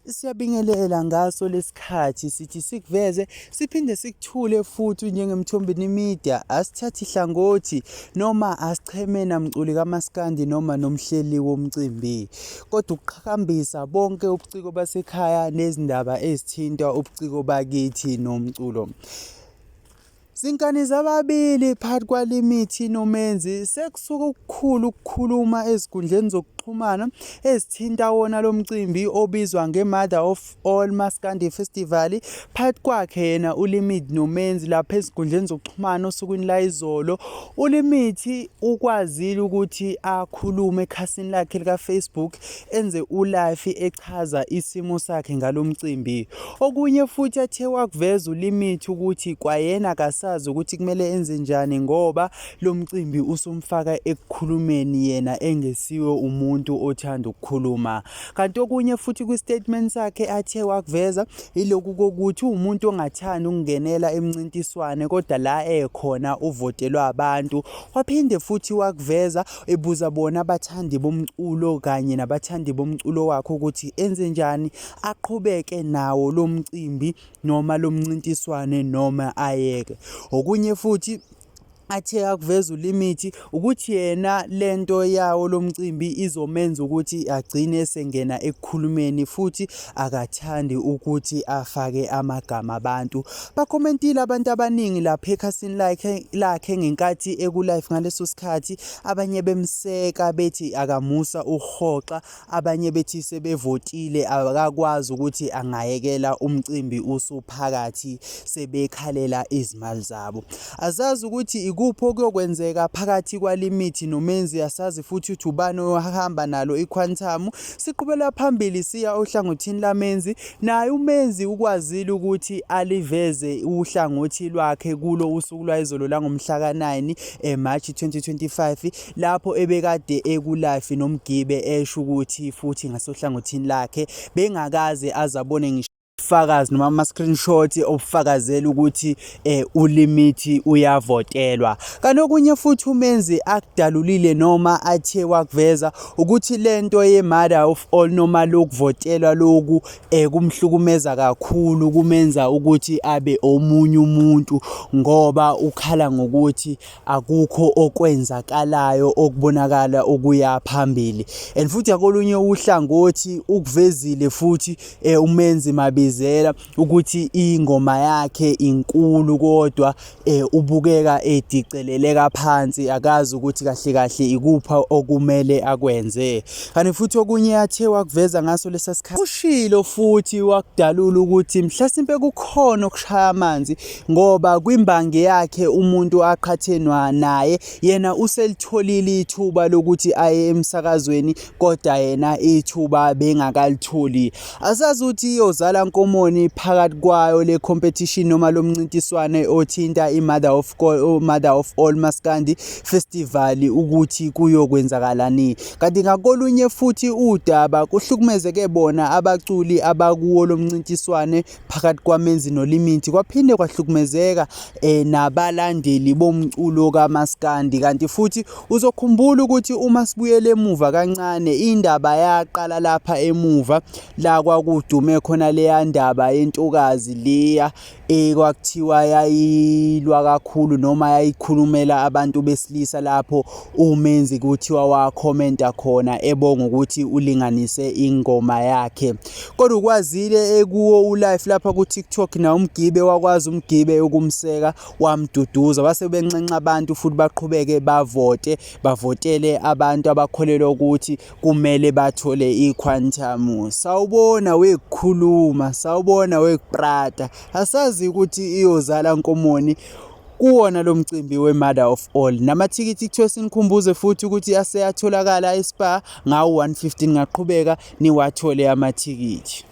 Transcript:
Siyabingelela ngaso lesikhathi sithi sikuveze siphinde sikuthule futhi njengeMthombeni Media asithathi hlangothi noma asicheme namculi kamaskandi noma nomhleli womcimbi kodwa ukuqhakambisa bonke ubuciko basekhaya nezindaba ezithinta ubuciko bakithi nomculo. Zinkani zababili phakathi kwaLimithi noMenzi sekusuke okukhulu ukukhuluma ezinkundleni zokuxhumana ezithinta wona lo mcimbi obizwa nge-Mother of All Maskandi Festival phakathi kwakhe yena uLimit noMenzi lapha ezinkundleni zokuxhumana osukwini layizolo. ULimithi ukwazile ukuthi akhulume ekhasini lakhe lika-Facebook enze ulive echaza isimo sakhe ngalo mcimbi. Okunye futhi athe wakuveza uLimit ukuthi kwayena akasazi ukuthi kumele enze njani ngoba lo mcimbi usumfaka ekukhulumeni yena engesiwe umuntu othanda ukukhuluma. Kanti okunye futhi kwi-statement sakhe athe wakuveza iloku kokuthi uwumuntu ongathandi ukungenela imincintiswane kodwa la ekhona uvotelwa abantu. Waphinde futhi wakuveza ebuza bona abathandi bomculo kanye nabathandi bomculo wakhe ukuthi enze njani aqhubeke nawo lo mcimbi noma lo mncintiswane noma ayeke. Okunye futhi athe akuveza ulimithi ukuthi yena lento yawo lomcimbi izomenza ukuthi agcine esengena ekukhulumeni futhi akathandi ukuthi afake amagama abantu. Bakhomentile abantu abaningi lapha ekhasini lakhe lakhe ngenkathi eku-live ngaleso sikhathi, abanye bemseka bethi akamusa ukuhoxa Abanye bethi sebevotile akakwazi ukuthi angayekela umcimbi usuphakathi sebekhalela izimali zabo. Asazi ukuthi ikuphi okuyokwenzeka phakathi kwalimithi nomenzi asazi futhi ukuthi ubani oyohamba nalo ikhwantamu. Siqhubela phambili siya ohlangothini lamenzi naye umenzi ukwazile ukuthi aliveze uhlangothi lwakhe kulo usuku lwayizolo langomhla ka-9 March 2025 lapho ebekade ekulife noMgibe esho ukuthi futhi ngasohlangothini lakhe bengakaze azabone ngisho ubufakazi noma ama-screenshot obufakazela ukuthi eh, ulimithi uyavotelwa. Kanti okunye futhi uMenzi akudalulile noma athe wakuveza ukuthi lento ye-mother of all noma lokuvotelwa loku eh, kumhlukumeza kakhulu kumenza ukuthi abe omunye umuntu ngoba ukhala ngokuthi akukho okwenzakalayo okubonakala okuya phambili and futhi akolunye uhlangothi ukuvezile futhi eh, uMenzi Mabizela ukuthi ingoma yakhe inkulu kodwa eh, ubukeka ediceleleka phansi akazi ukuthi kahle kahle ikupha okumele akwenze kanti futhi okunye athe wakuveza ngaso lesa sikhathi ushilo futhi wakudalula ukuthi mhlasimpe kukhona okushaya amanzi ngoba kwimbangi yakhe umuntu aqhathenwa naye yena uselitholile ithuba lokuthi aye emsakazweni kodwa yena ithuba bengakalitholi. Asazi ukuthi iyozala nkomoni phakathi kwayo le competition noma lo mncintiswane othinta i-Mother of Mother of All Maskandi Festival ukuthi kuyokwenzakalani. Kanti ngakolunye futhi udaba kuhlukumezeke bona abaculi abakuwo lo mncintiswane phakathi kwaMenzi noLimit kwaphinde kwahlukumezeka eh, nabalandeli bomculo kaMaskandi kanti futhi uzokhumbula ukuthi uma sibuyele emuva kancane indaba yaqala lapha emuva la kwakudume khona leya ndaba yentokazi leya ekwakuthiwa yayilwa kakhulu noma yayikhulumela abantu besilisa lapho uMenzi kuthiwa wakhomenta khona ebonga ukuthi ulinganise ingoma yakhe. Kodwa ukwazile ekuwo ulife lapha ku-TikTok naye uMgibe wakwazi uMgibe ukumseka wamduduza base benxenxa abantu futhi baqhubeke bavote bavotele abantu abakholelwa ukuthi kumele bathole i-quantum. Sawubona wekukhuluma, sawubona wekuprata. Asazi ukuthi iyozala nkomoni kuwona lo mcimbi we-Mother of All. Namathikithi kuthiwe sinikhumbuze futhi ukuthi aseyatholakala eSpar ngawu-115 ngaqhubeka niwathole amathikithi.